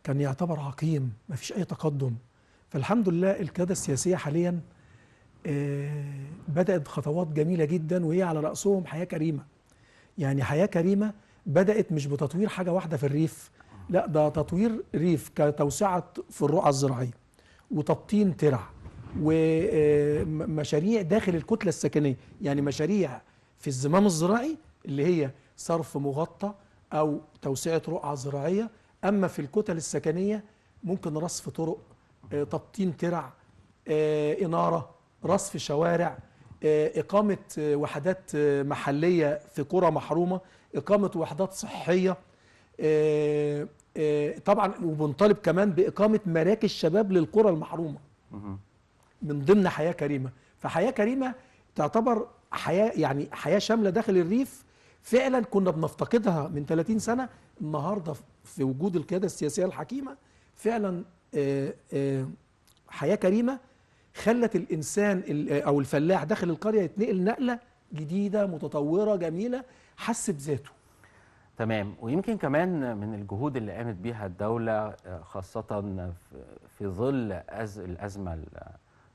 كان يعتبر عقيم، ما فيش أي تقدم. فالحمد لله القيادة السياسية حاليا بدأت خطوات جميلة جدا، وهي على رأسهم حياة كريمة. يعني حياة كريمة بدأت مش بتطوير حاجة واحدة في الريف، لا ده تطوير ريف كتوسعة في الرقعة الزراعية وتبطين ترع ومشاريع داخل الكتلة السكنية، يعني مشاريع في الزمام الزراعي اللي هي صرف مغطى أو توسعة رقعة زراعية. أما في الكتل السكنية ممكن رصف طرق، تبطين ترع، إنارة، رصف شوارع، إقامة وحدات محلية في قرى محرومة، إقامة وحدات صحية، طبعا. وبنطالب كمان بإقامة مراكز شباب للقرى المحرومة من ضمن حياة كريمة. فحياة كريمة تعتبر حياة، يعني حياة شاملة داخل الريف، فعلا كنا بنفتقدها من 30 سنة. النهاردة في وجود القيادة السياسية الحكيمة فعلا حياة كريمة خلت الإنسان أو الفلاح داخل القرية يتنقل نقلة جديدة متطورة جميلة، حس بذاته. تمام. ويمكن كمان من الجهود اللي قامت بيها الدولة خاصة في ظل الأزمة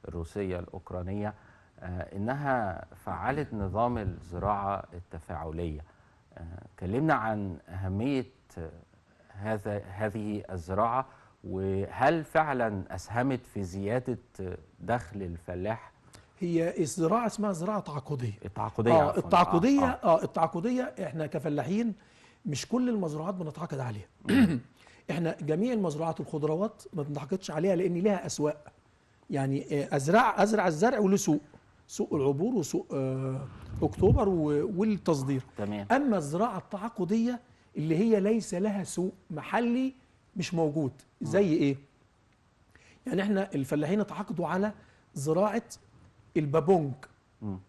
الروسية الأوكرانية، إنها فعلت نظام الزراعة التفاعلية. كلمنا عن أهمية هذه الزراعة، وهل فعلا أسهمت في زيادة دخل الفلاح؟ هي الزراعة اسمها زراعة تعاقدية. التعاقدية. التعاقدية. التعاقدية احنا كفلاحين مش كل المزروعات بنتعاقد عليها. احنا جميع المزروعات الخضروات ما بنتعاقدش عليها لأن لها أسواق. يعني أزرع الزرع وله سوق، سوق العبور وسوق أكتوبر والتصدير. تمام. أما الزراعة التعاقدية اللي هي ليس لها سوق محلي مش موجود. زي إيه؟ يعني احنا الفلاحين اتعاقدوا على زراعة البابونج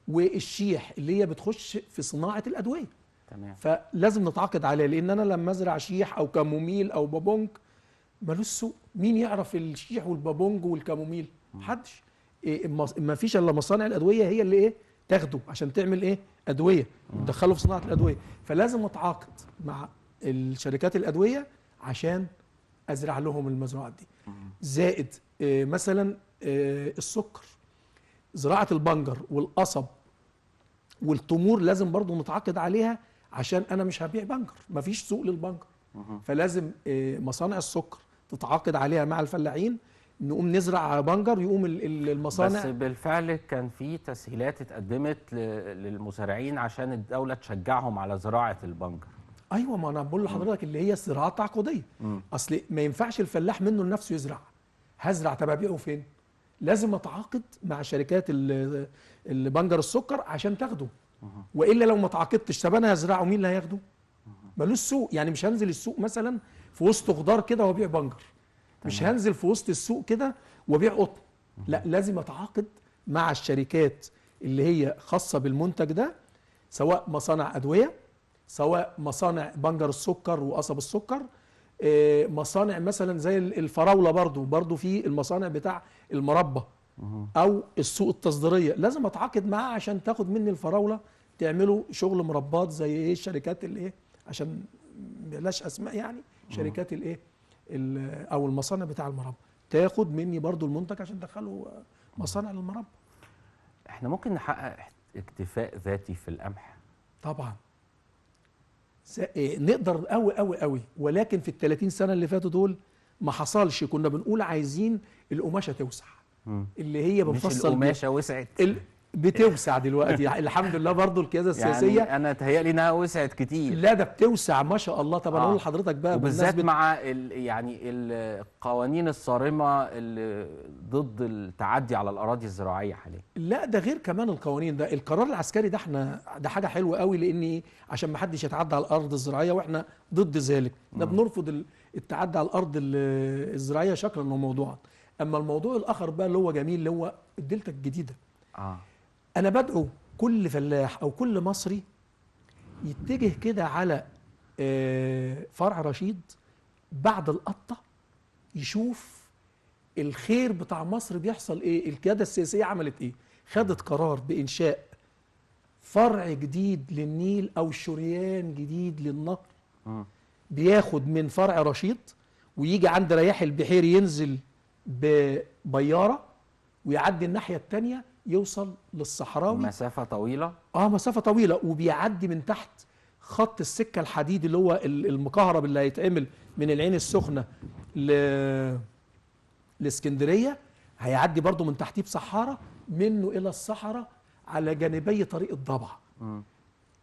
والشيح اللي هي بتخش في صناعة الأدوية. تمام. فلازم نتعاقد عليها، لأن أنا لما أزرع شيح أو كاموميل أو بابونج ملوش سوق. مين يعرف الشيح والبابونج والكاموميل؟ محدش. إيه، ما فيش إلا مصانع الأدوية هي اللي إيه تاخده عشان تعمل إيه أدوية، تدخله في صناعة الأدوية. فلازم أتعاقد مع الشركات الأدوية عشان أزرع لهم المزروعات دي. زائد مثلا السكر، زراعة البنجر والقصب والتمور لازم برضو نتعاقد عليها، عشان أنا مش هبيع بنجر، مفيش سوق للبنجر. فلازم مصانع السكر تتعاقد عليها مع الفلاحين، نقوم نزرع بنجر يقوم المصانع. بس بالفعل كان في تسهيلات اتقدمت للمزارعين عشان الدولة تشجعهم على زراعة البنجر. ايوه، ما انا بقول لحضرتك اللي هي الزراعة التعاقديه. اصل ما ينفعش الفلاح منه لنفسه يزرع. هزرع طب ابيعه فين؟ لازم اتعاقد مع شركات البنجر السكر عشان تاخده، والا لو ما تعاقدتش طب انا هزرعه مين اللي هياخده؟ ملوش سوق. يعني مش هنزل السوق مثلا في وسط خضار كده وابيع بنجر، مش هنزل في وسط السوق كده وابيع قطن. لا، لازم اتعاقد مع الشركات اللي هي خاصة بالمنتج ده، سواء مصانع ادوية، سواء مصانع بنجر السكر وقصب السكر، مصانع مثلا زي الفراوله، برضو في المصانع بتاع المربى او السوق التصديريه، لازم اتعاقد معاه عشان تاخد مني الفراوله تعملوا شغل مربات زي ايه الشركات اللي ايه، عشان بلاش اسماء، يعني شركات الايه او المصانع بتاع المربى تاخد مني برضو المنتج عشان تدخله مصانع للمربى. احنا ممكن نحقق اكتفاء ذاتي في القمح؟ طبعا نقدر قوي قوي قوي، ولكن في ال 30 سنة اللي فاتوا دول ما حصلش. كنا بنقول عايزين القماشه توسع، اللي هي بنفصل مش القماشه وسعت، بتوسع دلوقتي الحمد لله. برضو القيادة السياسية يعني انا تهيألي انها وسعت كتير. لا ده بتوسع ما شاء الله. طب انا اقول لحضرتك بقى وبالذات مع يعني القوانين الصارمة اللي ضد التعدي على الاراضي الزراعية حاليا. لا ده غير كمان القوانين، ده القرار العسكري ده احنا ده حاجة حلوة قوي، لان عشان ما حدش يتعدى على الارض الزراعية، واحنا ضد ذلك. ده بنرفض التعدي على الارض الزراعية شكلا وموضوعا. اما الموضوع الاخر بقى اللي هو جميل، اللي هو الدلتا الجديدة. أنا بدعو كل فلاح أو كل مصري يتجه كده على فرع رشيد بعد القطة، يشوف الخير بتاع مصر بيحصل إيه، القيادة السياسية عملت إيه، خدت قرار بإنشاء فرع جديد للنيل أو شريان جديد للنهر، بياخد من فرع رشيد ويجي عند رياح البحيري ينزل ببياره ويعدي الناحية الثانية يوصل للصحراوي. مسافة طويلة. مسافة طويلة، وبيعدي من تحت خط السكة الحديد اللي هو المكهرب اللي هيتعمل من العين السخنة لاسكندريه، هيعدي برضو من تحتيه بصحارى منه الى الصحراء على جانبي طريق الضبعه.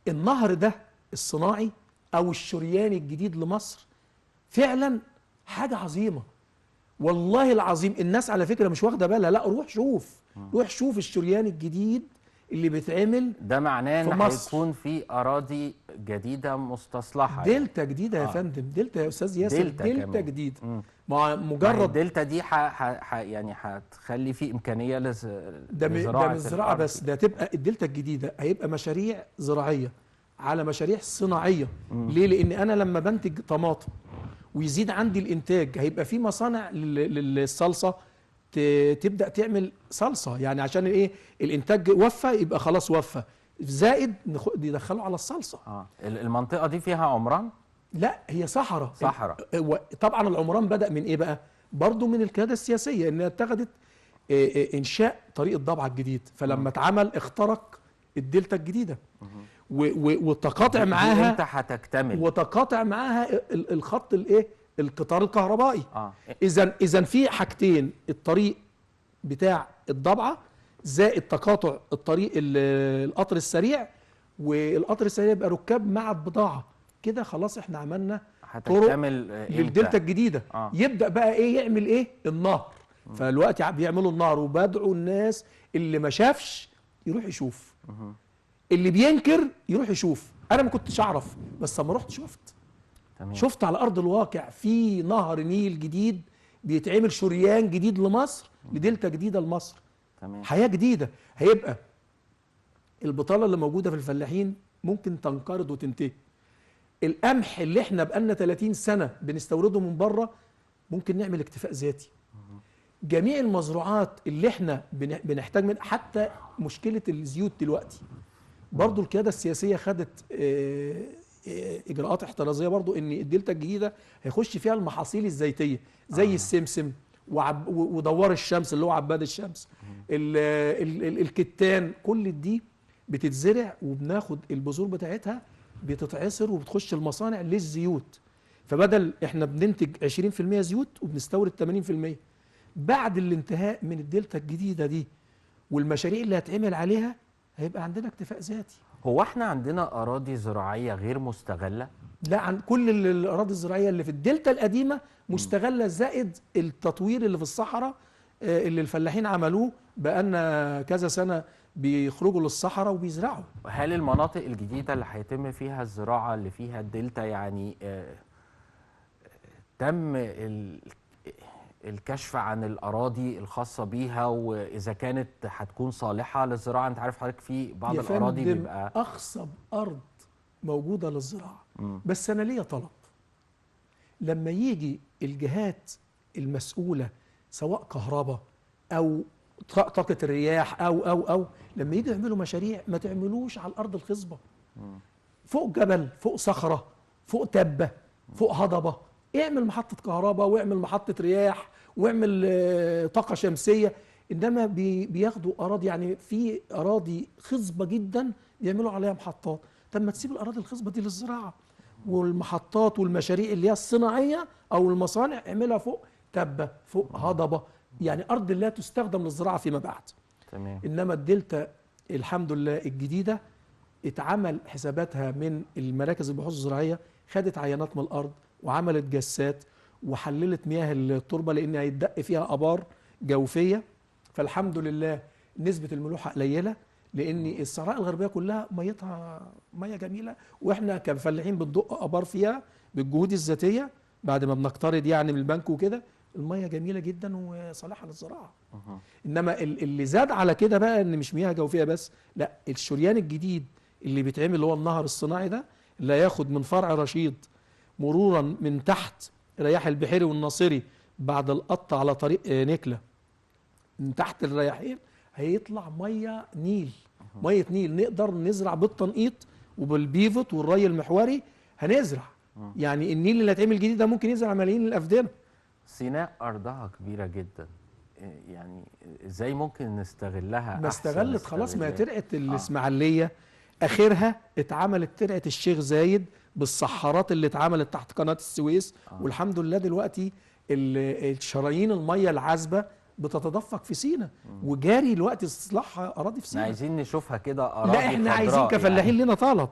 النهر ده الصناعي او الشريان الجديد لمصر فعلا حاجة عظيمة والله العظيم. الناس على فكرة مش واخده بالها، لا روح شوف، روح شوف الشريان الجديد اللي بيتعمل ده. معناه ان هيكون في اراضي جديدة مستصلحه، دلتا جديدة يا فندم، دلتا يا استاذ ياسر، دلتا جديدة. مع مجرد الدلتا دي يعني هتخلي في امكانية لزراعه، ده مش زراعة بس، ده تبقى الدلتا الجديدة هيبقى مشاريع زراعية على مشاريع صناعية. ليه؟ لان انا لما بنتج طماطم ويزيد عندي الانتاج هيبقى في مصانع للصلصه تبدا تعمل صلصه، يعني عشان ايه؟ الانتاج وفى يبقى خلاص وفى، زائد يدخلوا على الصلصه. المنطقة دي فيها عمران؟ لا هي صحراء. صحراء. طبعا العمران بدا من ايه بقى؟ برضو من القيادة السياسية، انها اتخذت انشاء طريق الضبعه الجديد، فلما اتعمل اخترق الدلتا الجديدة وتقاطع معاها. امتى هتكتمل؟ وتقاطع معاها الخط الايه؟ القطار الكهربائي. اذا في حاجتين، الطريق بتاع الضبعه زائد تقاطع الطريق القطر السريع، والقطر السريع يبقى ركاب مع البضاعة كده. خلاص احنا عملنا طرق للدلتا الجديدة. يبدا بقى ايه؟ يعمل ايه؟ النهر. فالوقت بيعملوا النهر، وبدعوا الناس اللي ما شافش يروح يشوف، اللي بينكر يروح يشوف. انا ما كنتش اعرف، بس لما رحت شفت. تمام. شفت على ارض الواقع في نهر نيل جديد بيتعمل، شريان جديد لمصر، لدلتا جديدة لمصر. تمام. حياة جديدة. هيبقى البطالة اللي موجودة في الفلاحين ممكن تنقرض وتنتهي. القمح اللي احنا بقالنا 30 سنة بنستورده من بره ممكن نعمل اكتفاء ذاتي. جميع المزروعات اللي احنا بنحتاج من، حتى مشكلة الزيوت دلوقتي برضو القيادة السياسية خدت اجراءات احترازيه برضو، ان الدلتا الجديدة هيخش فيها المحاصيل الزيتيه زي السمسم ودوار الشمس اللي هو عباد الشمس، الكتان، كل دي بتتزرع وبناخد البذور بتاعتها بتتعصر وبتخش المصانع للزيوت. فبدل احنا بننتج 20% زيوت وبنستورد 80%. بعد الانتهاء من الدلتا الجديدة دي والمشاريع اللي هتعمل عليها هيبقى عندنا اكتفاء ذاتي. هو احنا عندنا اراضي زراعية غير مستغله؟ لا، عن كل الاراضي الزراعية اللي في الدلتا القديمة مستغله، زائد التطوير اللي في الصحراء اللي الفلاحين عملوه بقالنا كذا سنة، بيخرجوا للصحراء وبيزرعوا. هل المناطق الجديدة اللي هيتم فيها الزراعة اللي فيها الدلتا يعني تم الكشف عن الأراضي الخاصة بيها، وإذا كانت هتكون صالحة للزراعة؟ أنت عارف حضرتك في بعض الأراضي بيبقى أخصب أرض موجودة للزراعة. بس أنا ليا طلب، لما يجي الجهات المسؤولة سواء كهرباء أو طاقة الرياح أو أو أو لما يجوا يعملوا مشاريع ما تعملوش على الأرض الخصبة، فوق جبل، فوق صخرة، فوق تبة، فوق هضبة. اعمل محطة كهرباء واعمل محطة رياح واعمل طاقة شمسية، إنما بياخدوا أراضي، يعني في أراضي خصبة جدا بيعملوا عليها محطات. طب ما تسيب الأراضي الخصبة دي للزراعة، والمحطات والمشاريع اللي هي الصناعية أو المصانع اعملها فوق تبة، فوق هضبة، يعني أرض لا تستخدم للزراعة فيما بعد. تمام. إنما الدلتا الحمد لله الجديدة اتعمل حساباتها من المراكز البحوث الزراعية، خدت عينات من الأرض وعملت جسات وحللت مياه التربة لأن هيتدق فيها آبار جوفية. فالحمد لله نسبة الملوحة قليلة، لأن الصحراء الغربية كلها ميتها مية جميلة، وإحنا كفلاحين بندق آبار فيها بالجهود الذاتية بعد ما بنقترض يعني من البنك وكده، المية جميلة جدا وصالحة للزراعة. إنما اللي زاد على كده بقى إن مش مياه جوفية بس، لا، الشريان الجديد اللي بيتعمل اللي هو النهر الصناعي ده اللي هياخد من فرع رشيد مرورا من تحت رياح البحيري والناصري بعد القط على طريق نكلة، من تحت الرياحين هيطلع مية نيل، مية نيل نقدر نزرع بالتنقيط وبالبيفوت والري المحوري هنزرع. يعني النيل اللي هيتعمل جديد ده ممكن يزرع ملايين الافدنه. سيناء ارضها كبيرة جدا، يعني ازاي ممكن نستغلها؟ ما استغلت خلاص، ما ترعه الاسماعيلية اخرها اتعملت ترعه الشيخ زايد بالصحارات اللي اتعملت تحت قناة السويس. والحمد لله دلوقتي الشرايين المية العذبة بتتدفق في سينا، وجاري الوقت استصلاح اراضي في سينا. عايزين نشوفها كده اراضي. لا احنا عايزين كفلاحين يعني لنا طلب.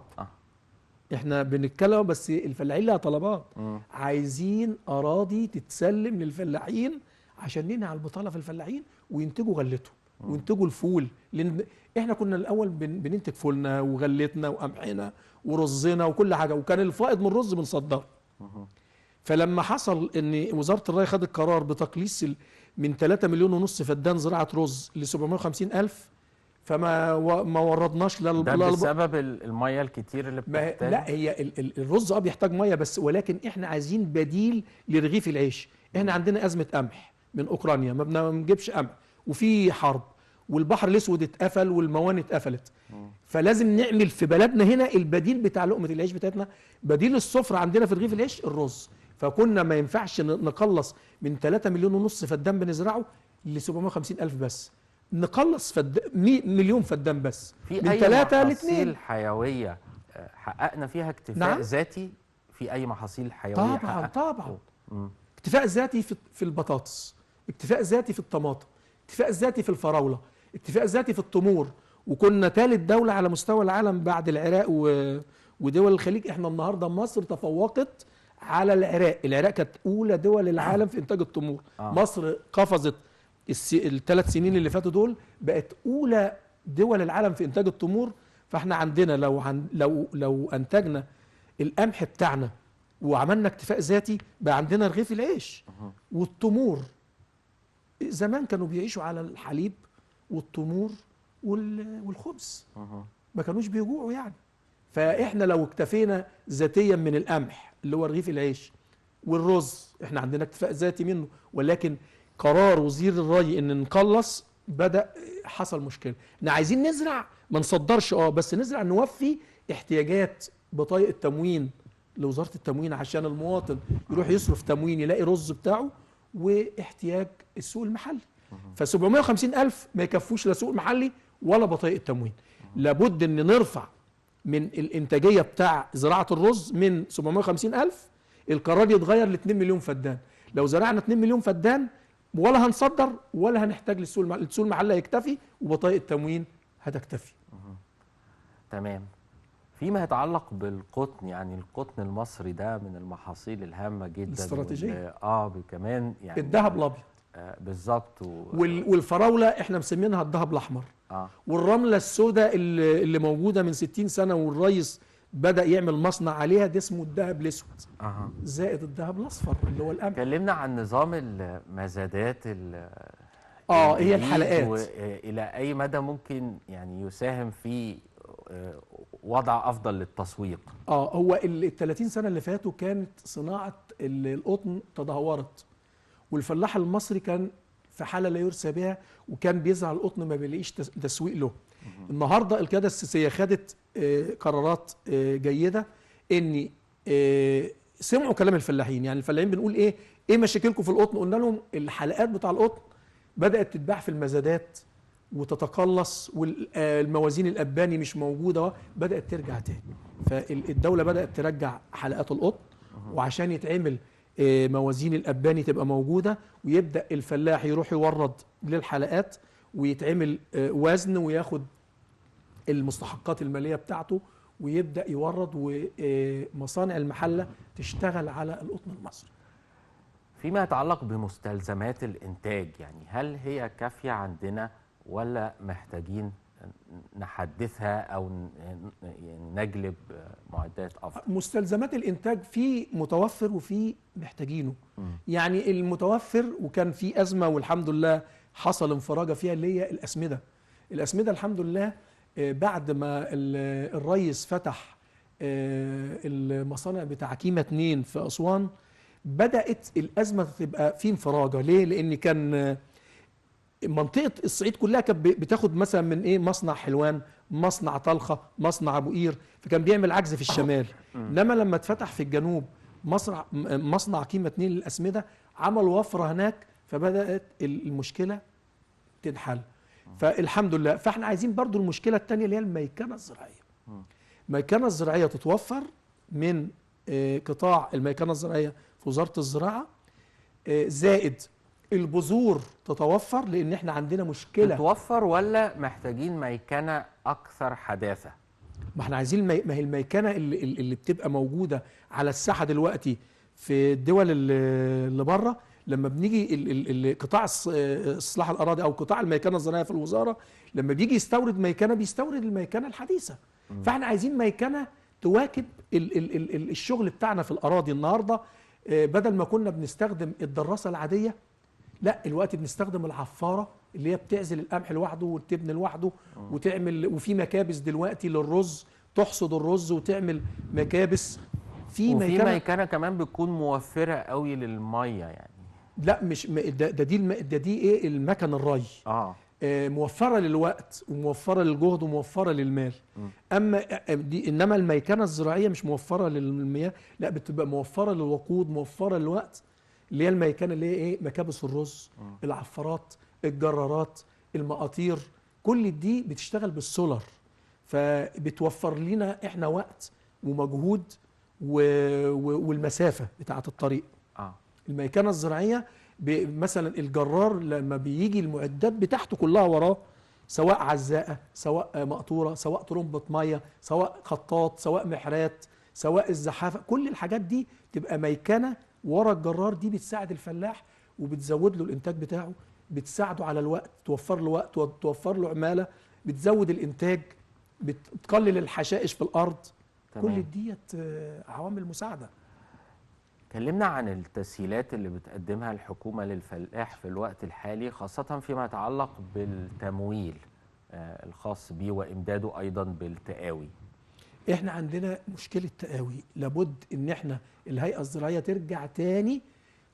احنا بنتكلم بس الفلاحين لها طلبات. عايزين اراضي تتسلم للفلاحين عشان ننهي على البطالة في الفلاحين وينتجوا غلتهم وينتجوا الفول، لان احنا كنا الاول بننتج فولنا وغلتنا وقمحنا ورزنا وكل حاجة، وكان الفائض من الرز بنصدره. فلما حصل ان وزارة الري خدت قرار بتقليص من 3.5 مليون فدان زراعة رز ل 750 ألف، فما ما وردناش ده بسبب المية الكتير اللي بتحتاج. لا هي الرز بيحتاج مية بس، ولكن احنا عايزين بديل لرغيف العيش. احنا عندنا ازمة قمح من اوكرانيا، ما بنجيبش قمح، وفي حرب، والبحر الاسود اتقفل والموانئ اتقفلت. فلازم نعمل في بلدنا هنا البديل بتاع لقمة العيش بتاعتنا، بديل السفرة عندنا في رغيف العيش الرز. فكنا ما ينفعش نقلص من 3.5 مليون فدان بنزرعه ل 750 ألف بس، نقلص مليون فدان بس، في من 3 ل 2. حيوية حققنا فيها اكتفاء نعم؟ ذاتي في أي محاصيل حيوية؟ طبعا طبعا. اكتفاء ذاتي في البطاطس، اكتفاء ذاتي في الطماطم، اكتفاء ذاتي في الفراولة، اكتفاء ذاتي في التمور. وكنا ثالث دولة على مستوى العالم بعد العراق ودول الخليج. احنا النهارده مصر تفوقت على العراق، العراق كانت اولى دول العالم في انتاج التمور. مصر قفزت الثلاث سنين اللي فاتوا دول، بقت اولى دول العالم في انتاج التمور. فاحنا عندنا لو انتجنا القمح بتاعنا وعملنا اكتفاء ذاتي، بقى عندنا رغيف العيش والتمور. زمان كانوا بيعيشوا على الحليب والتمور والخبز، ما كانوش بيجوعوا يعني. فاحنا لو اكتفينا ذاتيا من القمح اللي هو رغيف العيش والرز، احنا عندنا اكتفاء ذاتي منه، ولكن قرار وزير الري ان نقلص بدأ حصل مشكلة. احنا عايزين نزرع، ما نصدرش بس نزرع نوفي احتياجات بطايق التموين لوزارة التموين عشان المواطن يروح يصرف تموين يلاقي رز بتاعه، واحتياج السوق المحلي. ف 750 ألف ما يكفوش لا سوق محلي ولا بطايق التموين. لابد ان نرفع من الانتاجية بتاع زراعة الرز من 750 ألف، القرار يتغير ل 2 مليون فدان. لو زرعنا 2 مليون فدان ولا هنصدر ولا هنحتاج للسوق، السوق المحلي هيكتفي وبطايق التموين هتكتفي. تمام. فيما يتعلق بالقطن، يعني القطن المصري ده من المحاصيل الهامة جدا الاستراتيجية. كمان يعني الذهب الابيض بالظبط، والفراوله احنا مسمينها الذهب الاحمر. والرمله السوداء اللي موجودة من 60 سنة والريس بدا يعمل مصنع عليها، ده اسمه الذهب الاسود. زائد الذهب الاصفر اللي هو القمح. اتكلمنا عن نظام المزادات هي الحلقات، والى اي مدى ممكن يعني يساهم في وضع افضل للتسويق؟ هو ال 30 سنة اللي فاتوا كانت صناعة القطن تدهورت، والفلاح المصري كان في حاله لا يرثى بها، وكان بيزرع القطن ما بيلاقيش تسويق له. النهارده القيادة السياسية خدت قرارات جيدة، ان سمعوا كلام الفلاحين. يعني الفلاحين بنقول ايه مشاكلكم في القطن؟ قلنا لهم الحلقات بتاع القطن بدات تتباع في المزادات وتتقلص، والموازين الاباني مش موجودة، بدات ترجع تاني. فالدولة بدات ترجع حلقات القطن، وعشان يتعمل موازين الاباني تبقى موجودة، ويبدا الفلاح يروح يورد للحلقات ويتعمل وزن وياخد المستحقات المالية بتاعته ويبدا يورد، ومصانع المحلة تشتغل على القطن المصري. فيما يتعلق بمستلزمات الانتاج، يعني هل هي كافيه عندنا ولا محتاجين نحدثها او نجلب معدات افضل؟ مستلزمات الانتاج في متوفر وفي محتاجينه. يعني المتوفر وكان في ازمة والحمد لله حصل انفراجه فيها، اللي هي الاسمده. الاسمده الحمد لله بعد ما الريس فتح المصانع بتاع كيما 2 في اسوان، بدات الازمة تبقى في انفراجه. ليه؟ لان كان منطقة الصعيد كلها كانت بتاخد مثلا من مصنع حلوان، مصنع طلخه، مصنع ابو قير، فكان بيعمل عجز في الشمال. انما لما اتفتح في الجنوب مصنع كيما 2 للاسمده، عمل وفرة هناك، فبدات المشكلة تنحل. فالحمد لله. فاحنا عايزين برضو المشكلة الثانية اللي هي الميكنه الزراعية. الميكنه الزراعية تتوفر من قطاع الميكنه الزراعية في وزارة الزراعة، زائد البذور تتوفر، لان احنا عندنا مشكلة. تتوفر ولا محتاجين ميكنه اكثر حداثة؟ ما احنا عايزين ما هي الميكنه اللي بتبقى موجودة على الساحة دلوقتي في الدول اللي بره. لما بنيجي قطاع اصلاح الاراضي او قطاع الميكنه الزراعية في الوزارة، لما بيجي يستورد ميكنه بيستورد الميكنه الحديثة. فاحنا عايزين ميكنه تواكب الشغل بتاعنا في الاراضي النهارده. بدل ما كنا بنستخدم الدراسة العادية، لا الوقت بنستخدم العفاره اللي هي بتعزل القمح لوحده والتبن لوحده، وتعمل، وفي مكابس دلوقتي للرز، تحصد الرز وتعمل مكابس. في ميكنه كمان بتكون موفره قوي للمية يعني. لا مش ده دي ده دي ايه، المكن الري. موفره للوقت وموفره للجهد وموفره للمال. اما دي، انما الميكنه الزراعية مش موفره للمياه، لا بتبقى موفره للوقود، موفره للوقت، اللي هي الميكنه اللي هي ايه، مكابس الرز، العفارات، الجرارات، المقاطير، كل دي بتشتغل بالسولار، فبتوفر لنا احنا وقت ومجهود والمسافة بتاعه الطريق. الميكنه الزراعية مثلا الجرار لما بيجي المعدات بتاعته كلها وراه، سواء عزاقه، سواء مقطوره، سواء طرمبه مية، سواء خطاط، سواء محرات، سواء الزحافة، كل الحاجات دي تبقى ميكنه ورا الجرار. دي بتساعد الفلاح وبتزود له الانتاج بتاعه، بتساعده على الوقت، توفر له وقت، توفر له عماله، بتزود الانتاج، بتقلل الحشائش في الارض. تمام. كل ديت عوامل مساعدة. كلمنا عن التسهيلات اللي بتقدمها الحكومة للفلاح في الوقت الحالي، خاصة فيما يتعلق بالتمويل الخاص بيه وإمداده أيضا بالتقاوي. احنا عندنا مشكلة تقاوي، لابد ان احنا الهيئة الزراعية ترجع تاني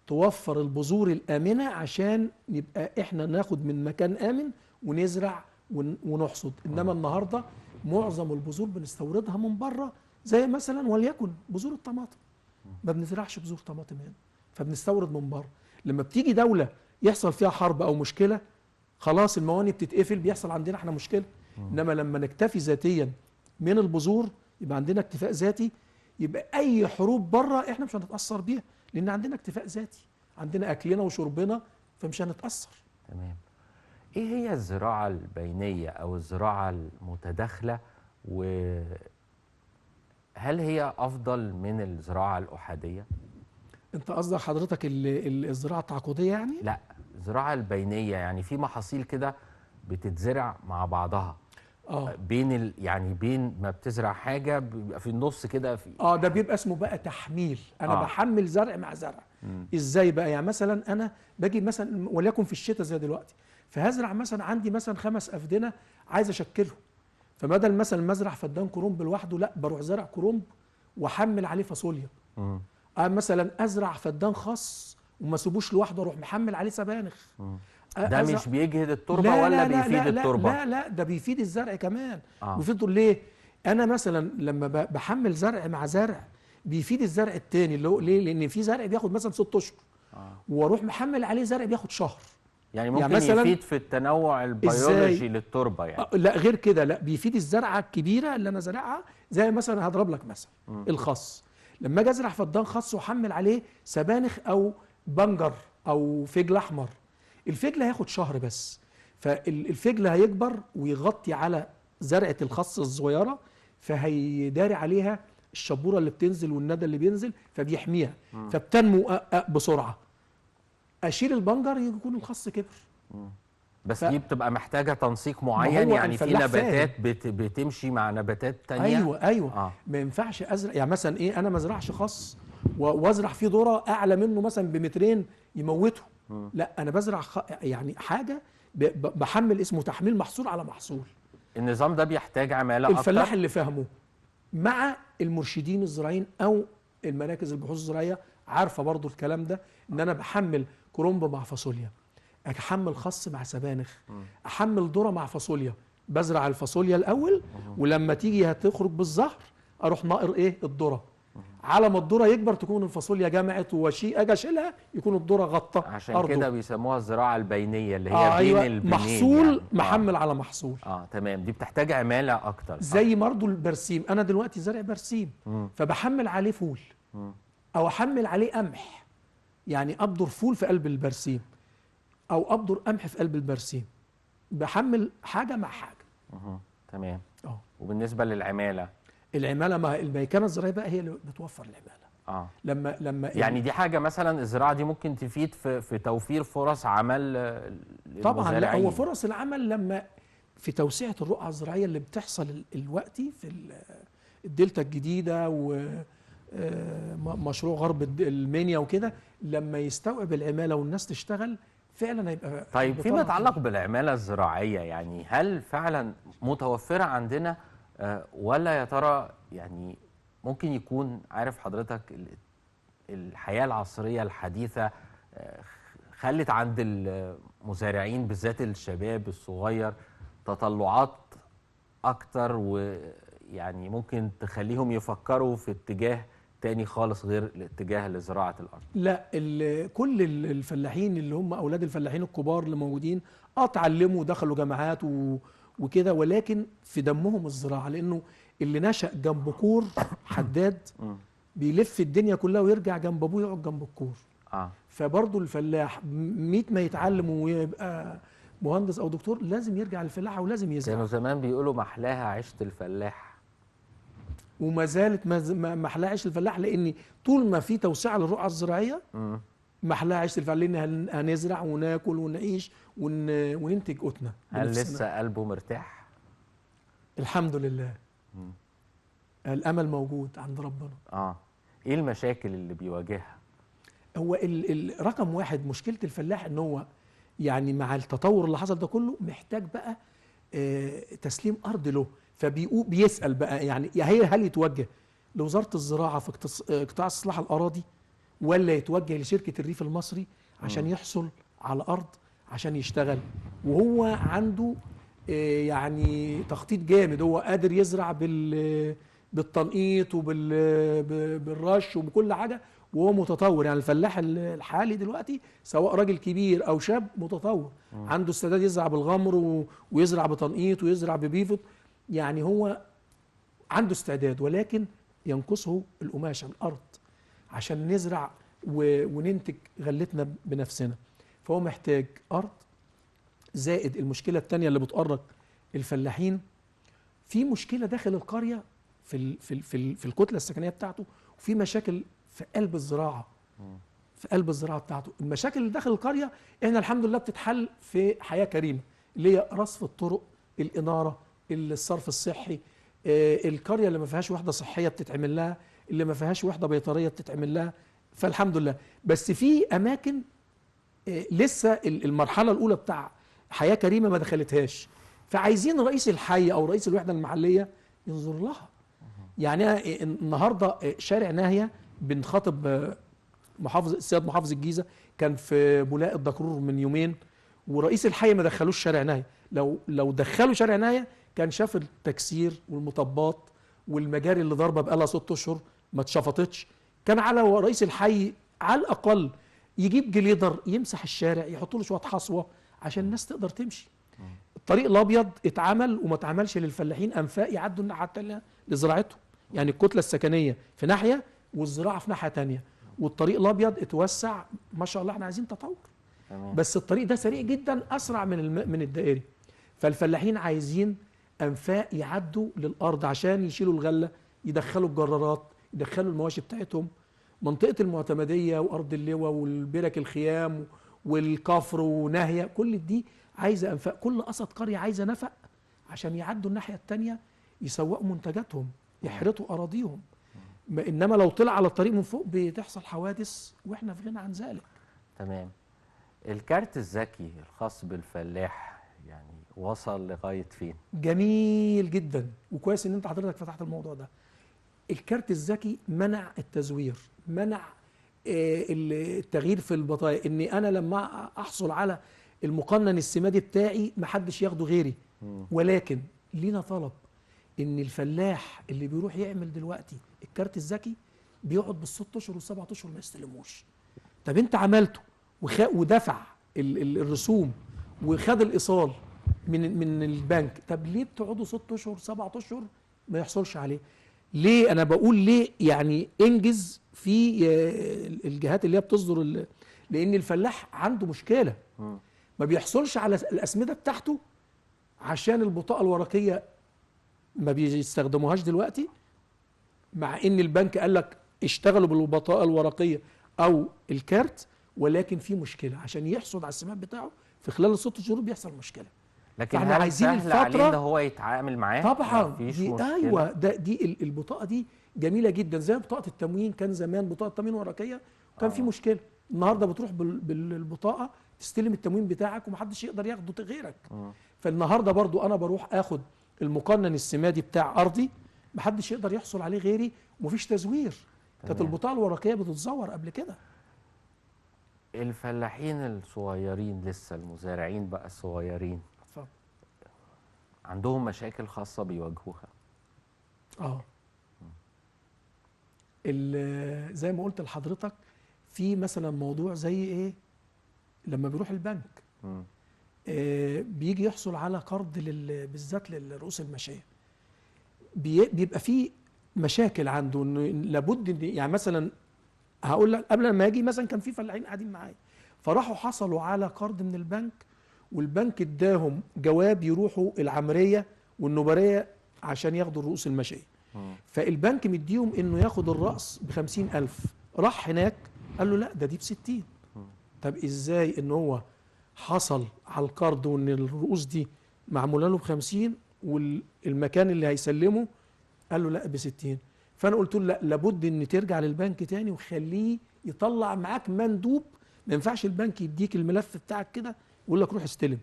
توفر البذور الآمنة عشان يبقى احنا ناخد من مكان آمن ونزرع ونحصد. انما النهاردة معظم البذور بنستوردها من بره، زي مثلا وليكن بذور الطماطم، ما بنزرعش بذور طماطم هنا، فبنستورد من بره. لما بتيجي دولة يحصل فيها حرب أو مشكلة، خلاص الموانئ بتتقفل، بيحصل عندنا احنا مشكلة. إنما لما نكتفي ذاتيا من البذور يبقى عندنا اكتفاء ذاتي، يبقى أي حروب بره احنا مش هنتأثر بيها، لأن عندنا اكتفاء ذاتي، عندنا أكلنا وشربنا، فمش هنتأثر. تمام. إيه هي الزراعة البينية أو الزراعة المتداخلة، و هل هي أفضل من الزراعة الأحادية؟ أنت قصدك حضرتك الزراعة التعاقدية يعني؟ لا، الزراعة البينية، يعني في محاصيل كده بتتزرع مع بعضها. بين يعني بين ما بتزرع حاجة بيبقى في النص كده في ده بيبقى اسمه بقى تحميل. أنا بحمل زرع مع زرع. إزاي بقى؟ يعني مثلا أنا باجي مثلا وليكن في الشتاء زي دلوقتي، فهزرع مثلا عندي مثلا 5 أفدنة عايز أشكلهم، فبدل مثلا ما ازرع فدان كرنب لوحده، لا بروح زرع كرنب واحمل عليه فاصوليا. مثلا ازرع فدان خس وما اسيبوش لوحده، اروح محمل عليه سبانخ. ده مش بيجهد التربة؟ لا ولا لا بيفيد لا التربة؟ لا لا، ده بيفيد الزرع كمان. بيفيد ليه؟ انا مثلا لما بحمل زرع مع زرع بيفيد الزرع التاني، اللي هو ليه؟ لان في زرع بياخد مثلا 6 اشهر، واروح محمل عليه زرع بياخد شهر. يعني ممكن يعني يفيد في التنوع البيولوجي للتربه يعني. لا غير كده، لا بيفيد الزرعه الكبيرة اللي انا زارعها. زي مثلا هضرب لك مثلا الخس، لما اجي ازرع فدان خس واحمل عليه سبانخ او بنجر او فجل احمر، الفجل هياخد شهر بس، فالفجل هيكبر ويغطي على زرعه الخس الصغيرة، فهيداري عليها الشبوره اللي بتنزل والندى اللي بينزل، فبيحميها، فبتنمو بسرعة. اشيل البنجر يكون الخس كبر. بس دي بتبقى محتاجه تنسيق معين، يعني في نباتات بتمشي مع نباتات تانية. ايوه ايوه. ما ينفعش ازرع يعني مثلا ايه، انا ما ازرعش خس وازرع فيه ذره اعلى منه مثلا بمترين يموته. لا انا بزرع يعني حاجة بحمل، اسمه تحميل محصول على محصول. النظام ده بيحتاج عماله اكتر، الفلاح اللي فاهمه مع المرشدين الزراعيين او المراكز البحوث الزراعية عارفه برضو الكلام ده، ان انا بحمل كرنب مع فاصوليا، احمل خس مع سبانخ، احمل ذره مع فاصوليا. بزرع الفاصوليا الاول، ولما تيجي هتخرج بالزهر اروح ناقر ايه الذرة. على ما الذرة يكبر تكون الفاصوليا جمعت، وشيء اجي اشيلها يكون الذرة غطى. عشان كده بيسموها الزراعة البينية اللي هي بين أيوة، البنين، محصول يعني. محمل على محصول. تمام، دي بتحتاج عماله اكتر. زي برضه البرسيم، انا دلوقتي زارع برسيم فبحمل عليه فول او احمل عليه قمح، يعني ابدر فول في قلب البرسيم او ابدر قمح في قلب البرسيم، بحمل حاجة مع حاجة. تمام. وبالنسبة للعماله، العمالة ما الميكنه الزراعية بقى هي اللي بتوفر العمالة. لما يعني دي حاجة مثلا الزراعة دي ممكن تفيد في توفير فرص عمل للمزارعين. طبعا. لا، هو فرص العمل لما في توسعه الرقعة الزراعية اللي بتحصل دلوقتي في الدلتا الجديدة ومشروع غرب المنيا وكده، لما يستوعب العمالة والناس تشتغل فعلا هيبقى. طيب فيما يتعلق بالعماله الزراعية، يعني هل فعلا متوفرة عندنا ولا يا ترى يعني ممكن يكون، عارف حضرتك الحياة العصرية الحديثة خلت عند المزارعين بالذات الشباب الصغير تطلعات أكتر، ويعني ممكن تخليهم يفكروا في اتجاه تاني خالص غير الاتجاه لزراعة الأرض؟ لا، كل الفلاحين اللي هم أولاد الفلاحين الكبار اللي موجودين اتعلموا ودخلوا جامعات وكده، ولكن في دمهم الزراعة، لأنه اللي نشأ جنب كور حداد بيلف الدنيا كلها ويرجع جنب أبوه يقعد جنب الكور. فبرضه الفلاح 100 ما يتعلم ويبقى مهندس أو دكتور لازم يرجع للفلاحة ولازم يزرع. كانوا زمان بيقولوا محلاها عيشة الفلاح، وما زالت محلاها عيشة الفلاح، لأن طول ما في توسعة للرقعة الزراعية محلاها عيشة الفلاح، لأن هنزرع وناكل ونعيش وننتج قوتنا. هل لسه قلبه مرتاح؟ الحمد لله. الأمل موجود عند ربنا. إيه المشاكل اللي بيواجهها؟ هو رقم واحد مشكلة الفلاح إن هو يعني مع التطور اللي حصل ده كله محتاج بقى تسليم أرض له، فبيسأل بقى يعني هل يتوجه لوزارة الزراعة في قطاع استصلاح الأراضي، ولا يتوجه لشركة الريف المصري عشان يحصل على أرض عشان يشتغل، وهو عنده يعني تخطيط جامد، هو قادر يزرع بالتنقيط وبالرش وبكل حاجة، وهو متطور. يعني الفلاح الحالي دلوقتي سواء راجل كبير أو شاب متطور، عنده استعداد يزرع بالغمر ويزرع بتنقيط ويزرع ببيفوت، يعني هو عنده استعداد، ولكن ينقصه القماشة، الأرض، عشان نزرع وننتج غلتنا بنفسنا. فهو محتاج أرض. زائد المشكلة الثانية اللي بتؤرق الفلاحين، في مشكلة داخل القرية في في في, في الكتلة السكنية بتاعته، وفي مشاكل في قلب الزراعة، في قلب الزراعة بتاعته. المشاكل اللي داخل القرية احنا الحمد لله بتتحل في حياة كريمة، اللي هي رصف الطرق، الإنارة، الصرف الصحي، القرية اللي ما فيهاش وحدة صحية بتتعمل لها، اللي ما فيهاش وحدة بيطرية بتتعمل لها، فالحمد لله. بس في أماكن لسه المرحلة الأولى بتاع حياة كريمة ما دخلتهاش، فعايزين رئيس الحي أو رئيس الوحدة المحلية ينظر لها. يعني النهاردة شارع ناهية بنخاطب محافظ، السيد محافظ الجيزة كان في بولاق الدكرور من يومين، ورئيس الحي ما دخلوش شارع ناهية. لو دخلوا شارع ناهية كان شاف التكسير والمطبات والمجاري اللي ضربه بقالها 6 اشهر ما اتشفطتش. كان على رئيس الحي على الاقل يجيب جليدر يمسح الشارع، يحط له شوية حصوه عشان الناس تقدر تمشي. الطريق الابيض اتعمل وما اتعملش للفلاحين انفاق يعدوا حتى لزراعتهم، يعني الكتلة السكنية في ناحية والزراعة في ناحية ثانية، والطريق الابيض اتوسع ما شاء الله، احنا عايزين تطور. بس الطريق ده سريع جدا، اسرع من الدائري. فالفلاحين عايزين انفاق يعدوا للارض عشان يشيلوا الغلة، يدخلوا الجرارات، يدخلوا المواشي بتاعتهم. منطقة المعتمديه وارض اللواء والبرك الخيام والكفر وناهيه، كل دي عايزه انفاق. كل قصد قرية عايزه نفق عشان يعدوا الناحية الثانية، يسوقوا منتجاتهم، يحرثوا اراضيهم. انما لو طلع على الطريق من فوق بتحصل حوادث واحنا في غنى عن ذلك. تمام. الكارت الذكي الخاص بالفلاح يعني وصل لغاية فين؟ جميل جدا، وكويس ان انت حضرتك فتحت الموضوع ده. الكارت الذكي منع التزوير، منع التغيير في البطايق، ان انا لما احصل على المقنن السمادي بتاعي محدش ياخده غيري. ولكن لينا طلب ان الفلاح اللي بيروح يعمل دلوقتي الكارت الذكي بيقعد بالست اشهر والسبع اشهر ما يستلموش. طب انت عملته ودفع الرسوم وخد الايصال من البنك، طب ليه بتقعدوا 6 اشهر 7 اشهر ما يحصلش عليه؟ ليه؟ انا بقول ليه يعني انجز في الجهات اللي هي بتصدر، لان الفلاح عنده مشكلة ما بيحصلش على الاسمده بتاعته عشان البطاقة الورقية ما بيستخدموهاش دلوقتي، مع ان البنك قال لك اشتغلوا بالبطاقه الورقية او الكارت، ولكن في مشكلة عشان يحصل على السماد بتاعه في خلال الست شهور بيحصل مشكلة. لكن هل عايزين سهل عليه ان هو يتعامل معاه؟ طبعا دي ايوه، ده دي البطاقة دي جميلة جدا، زي بطاقة التموين. كان زمان بطاقة تموين ورقية وكان في مشكلة، النهارده بتروح بالبطاقه تستلم التموين بتاعك ومحدش يقدر ياخده غيرك. فالنهارده برضو انا بروح اخد المقنن السمادي بتاع ارضي، محدش يقدر يحصل عليه غيري ومفيش تزوير. كانت البطاقة الورقية بتتزور قبل كده. الفلاحين الصغيرين لسه، المزارعين بقى الصغيرين، عندهم مشاكل خاصة بيواجهوها. زي ما قلت لحضرتك، في مثلا موضوع زي ايه لما بيروح البنك بيجي يحصل على قرض بالذات للرؤوس الماشية، بيبقى فيه مشاكل عنده انه لابد، يعني مثلا هقول لك قبل ما اجي مثلا كان في فلاحين قاعدين معايا، فراحوا حصلوا على قرض من البنك، والبنك اداهم جواب يروحوا العمرية والنوبريه عشان ياخدوا الرؤوس الماشية. فالبنك مديهم انه ياخد الراس ب50,000، راح هناك قال له لا ده دي ب60. طب ازاي ان هو حصل على القرض وان الرؤوس دي معمولة له ب50 والمكان اللي هيسلمه قال له لا ب60؟ فانا قلت له لا، لابد ان ترجع للبنك تاني وخليه يطلع معاك مندوب. ما ينفعش البنك يديك الملف بتاعك كده ويقول لك روح استلم،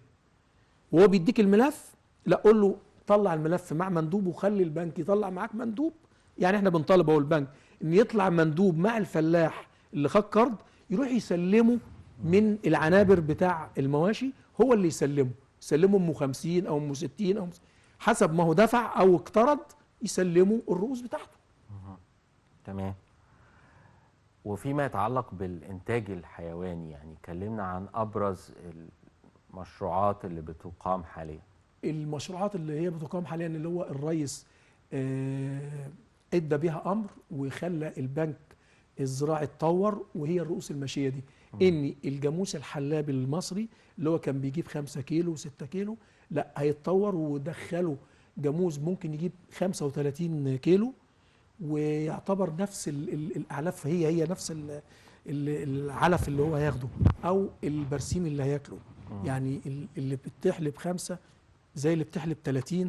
وهو بيديك الملف لا قول له طلع الملف مع مندوب، وخلي البنك يطلع معاك مندوب. يعني احنا بنطالب اهو البنك ان يطلع مندوب مع الفلاح اللي خد قرض يروح يسلمه من العنابر بتاع المواشي، هو اللي يسلمه، يسلمه ام 50 او ام 60 او حسب ما هو دفع او اقترض، يسلمه الرؤوس بتاعته. تمام. وفيما يتعلق بالإنتاج الحيواني، يعني كلمنا عن أبرز المشروعات اللي بتقام حاليا. المشروعات اللي هي بتقام حاليا اللي هو الرئيس ادى بها أمر وخلى البنك الزراعي اتطور، وهي الرؤوس الماشية دي. ان الجاموس الحلاب المصري اللي هو كان بيجيب 5 كيلو و6 كيلو، لا هيتطور ودخله جاموس ممكن يجيب 35 كيلو، ويعتبر نفس الاعلاف، هي نفس العلف اللي هو هياخده او البرسيم اللي هياكله. يعني اللي بتحلب 5 زي اللي بتحلب 30،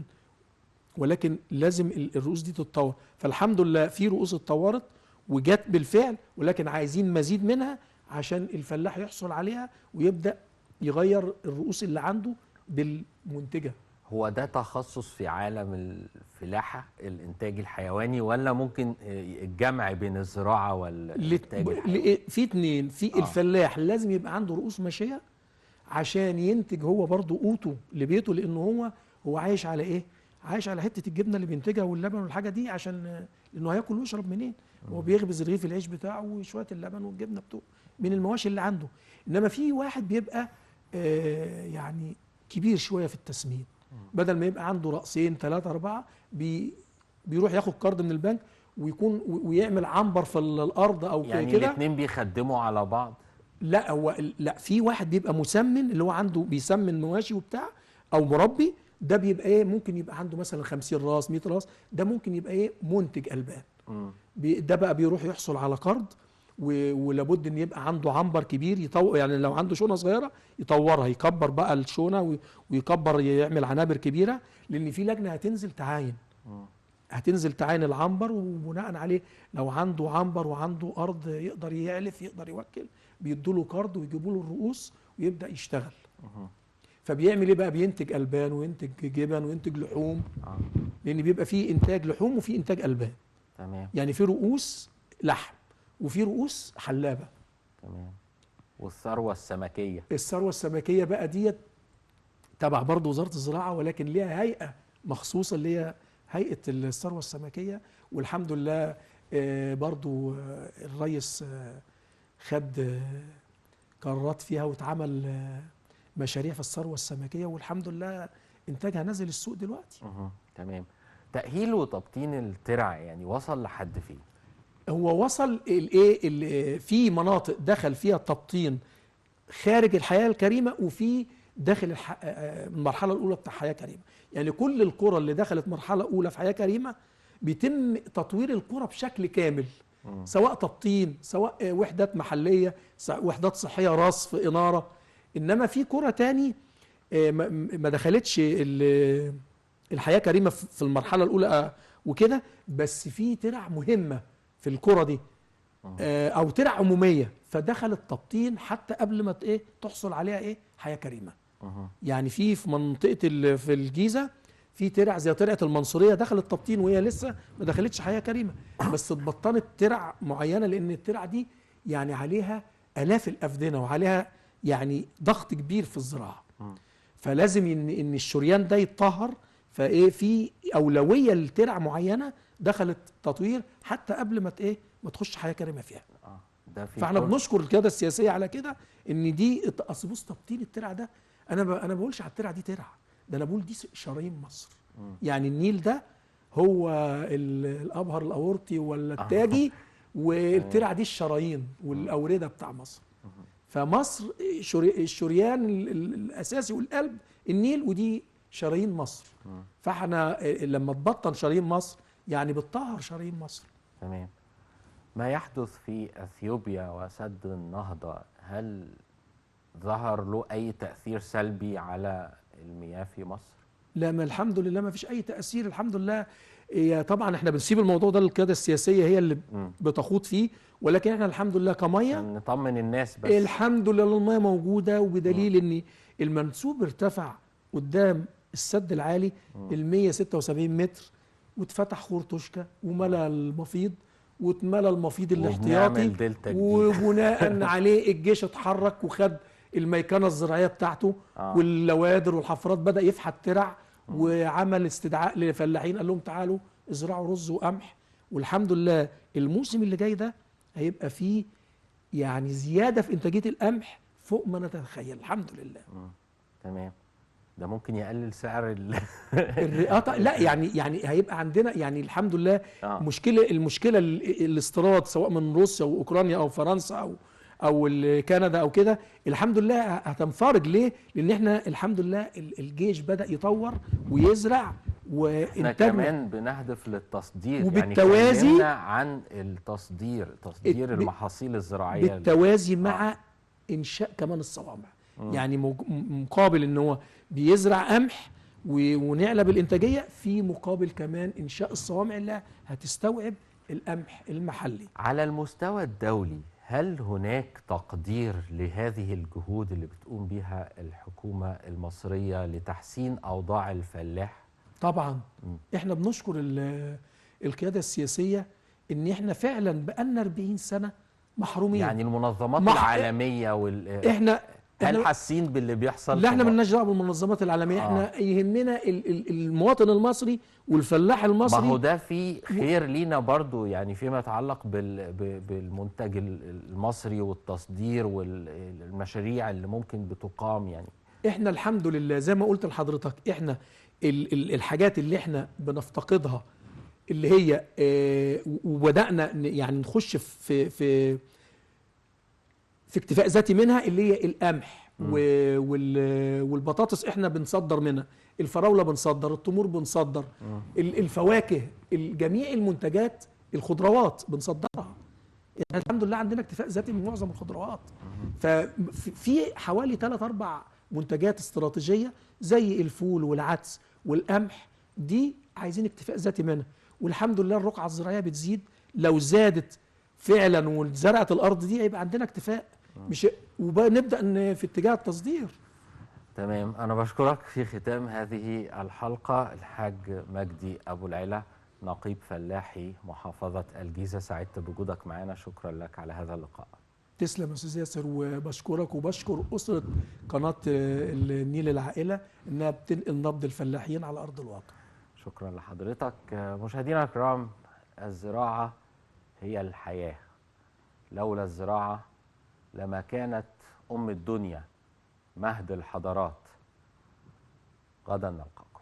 ولكن لازم الرؤوس دي تتطور. فالحمد لله في رؤوس اتطورت وجت بالفعل، ولكن عايزين مزيد منها عشان الفلاح يحصل عليها ويبدأ يغير الرؤوس اللي عنده بالمنتجة. هو ده تخصص في عالم الفلاحة الإنتاج الحيواني، ولا ممكن الجمع بين الزراعة والإنتاج الحيواني؟ في اتنين. في الفلاح لازم يبقى عنده رؤوس ماشية عشان ينتج هو برضه قوته لبيته، لأنه هو عايش على إيه؟ عايش على حتة الجبنة اللي بينتجها واللبن والحاجة دي، عشان لأنه هياكل ويشرب منين؟ هو بيخبز رغيف العيش بتاعه وشوية اللبن والجبنة بتوعه من المواشي اللي عنده. إنما في واحد بيبقى يعني كبير شوية في التسمين، بدل ما يبقى عنده رأسين 3 4 بيروح ياخد قرض من البنك ويكون ويعمل عنبر في الارض او يعني كده. الاثنين بيخدموا على بعض؟ لا، هو لا، في واحد بيبقى مسمن اللي هو عنده بيسمن مواشي وبتاع او مربي، ده بيبقى ايه، ممكن يبقى عنده مثلا 50 راس 100 راس، ده ممكن يبقى ايه منتج البان. ده بقى بيروح يحصل على قرض، ولابد ان يبقى عنده عنبر كبير يطور، يعني لو عنده شونه صغيرة يطورها، يكبر بقى الشونه ويكبر يعمل عنابر كبيرة، لان في لجنة هتنزل تعاين، هتنزل تعاين العنبر، وبناء عليه لو عنده عنبر وعنده ارض يقدر يعلف يقدر يوكل، بيدوا له قرض ويجيبوا له الرؤوس ويبدا يشتغل. فبيعمل ايه بقى؟ بينتج البان وينتج جبن وينتج لحوم، لان بيبقى فيه انتاج لحوم وفيه انتاج البان. تمام. يعني في رؤوس لحم وفي رؤوس حلابه. تمام. والثروة السمكيه. الثروة السمكيه بقى ديت تبع برضه وزارة الزراعة، ولكن ليها هيئة مخصوصة اللي هي هيئة الثروة السمكيه، والحمد لله برضو الرئيس خد قرارات فيها، واتعمل مشاريع في الثروة السمكيه، والحمد لله انتاجها نزل السوق دلوقتي. تمام. تأهيل وتبطين الترع يعني وصل لحد فين؟ هو وصل الايه، في مناطق دخل فيها التبطين خارج الحياة الكريمة، وفي داخل المرحلة الاولى بتاع حياة كريمة. يعني كل القرى اللي دخلت مرحلة اولى في حياة كريمة بيتم تطوير القرى بشكل كامل، سواء تبطين، سواء وحدات محليه، وحدات صحية، رصف، انارة. انما في قرى تاني ما دخلتش الحياة كريمة في المرحلة الاولى وكده، بس في ترع مهمة في القرى دي او ترع عموميه، فدخل التبطين حتى قبل ما تحصل عليها حياة كريمة. يعني في منطقة في الجيزة في ترع زي ترعه المنصوريه دخل التبطين وهي لسه ما دخلتش حياة كريمة، بس اتبطنت ترع معينة، لان الترع دي يعني عليها الاف الافدنه وعليها يعني ضغط كبير في الزراعة، فلازم ان الشريان ده يتطهر. فايه في اولوية لترع معينة دخلت تطوير حتى قبل ما ما تخش حياة كريمة فيها. ده في فاحنا بنشكر القيادة السياسية على كده، ان دي اصل بص تبطين الترع ده، انا ما بقولش على الترع دي ترع، ده انا بقول دي شرايين مصر. يعني النيل ده هو الابهر الاورطي ولا التاجي، والترع دي الشرايين والاورده بتاع مصر. فمصر الشريان الاساسي والقلب النيل، ودي شرايين مصر. فاحنا لما تبطن شرايين مصر يعني بتطهر شرايين مصر. تمام. ما يحدث في اثيوبيا وسد النهضة، هل ظهر له اي تأثير سلبي على المياه في مصر؟ لا، ما الحمد لله ما فيش اي تأثير الحمد لله. طبعا احنا بنسيب الموضوع ده للقيادة السياسية هي اللي بتخوض فيه، ولكن احنا الحمد لله كمية نطمن الناس بس. الحمد لله المية موجودة، وبدليل ان المنسوب ارتفع قدام السد العالي ال 176 متر، واتفتح خور توشكا وملى المفيض، واتملى المفيض الاحتياطي، وبناء عليه الجيش اتحرك وخد الميكنه الزراعية بتاعته واللوادر والحفرات، بدأ يفحت ترع وعمل استدعاء للفلاحين قال لهم تعالوا ازرعوا رز وقمح. والحمد لله الموسم اللي جاي ده هيبقى فيه يعني زيادة في انتاجية القمح فوق ما نتخيل الحمد لله. تمام. ده ممكن يقلل سعر لا يعني هيبقى عندنا يعني الحمد لله المشكلة الاستيراد سواء من روسيا واوكرانيا او فرنسا او كندا او كده، الحمد لله هتنفرج. ليه؟ لان احنا الحمد لله الجيش بدأ يطور ويزرع، وانتاجنا احنا كمان بنهدف للتصدير، وبالتوازي يعني عن التصدير، تصدير المحاصيل الزراعية بالتوازي مع انشاء كمان الصوامع. يعني مقابل ان هو بيزرع قمح ونعلى بالانتاجيه، في مقابل كمان انشاء الصوامع اللي هتستوعب القمح المحلي. على المستوى الدولي هل هناك تقدير لهذه الجهود اللي بتقوم بها الحكومة المصرية لتحسين أوضاع الفلاح؟ طبعا. احنا بنشكر القيادة السياسية ان احنا فعلا بقالنا 40 سنة محرومين. يعني المنظمات العالمية احنا هل حاسين باللي بيحصل؟ لا، احنا مالناش دعوه بالمنظمات العالمية. احنا يهمنا المواطن المصري والفلاح المصري. ما هو ده في خير لينا برضو، يعني فيما يتعلق بالمنتج المصري والتصدير والمشاريع اللي ممكن بتقام. يعني احنا الحمد لله زي ما قلت لحضرتك، احنا الحاجات اللي احنا بنفتقدها اللي هي وبدأنا يعني نخش في في في اكتفاء ذاتي منها، اللي هي القمح والبطاطس احنا بنصدر منها، الفراوله بنصدر، التمور بنصدر، الفواكه، جميع المنتجات، الخضروات بنصدرها. يعني الحمد لله عندنا اكتفاء ذاتي من معظم الخضروات. ففي حوالي 3-4 منتجات استراتيجية زي الفول والعدس والقمح، دي عايزين اكتفاء ذاتي منها. والحمد لله الرقعة الزراعية بتزيد، لو زادت فعلا وزرعت الارض دي هيبقى عندنا اكتفاء، مش وبنبدا في اتجاه التصدير. تمام. انا بشكرك في ختام هذه الحلقة الحاج مجدي ابو العلا، نقيب فلاحي محافظة الجيزة، سعدت بوجودك معنا، شكرا لك على هذا اللقاء. تسلم يا استاذ ياسر، وبشكرك وبشكر اسره قناة النيل العائلة انها بتنقل نبض الفلاحين على ارض الواقع. شكرا لحضرتك. مشاهدينا الكرام، الزراعة هي الحياة، لولا الزراعة لما كانت أم الدنيا مهد الحضارات. غدا نلقاكم.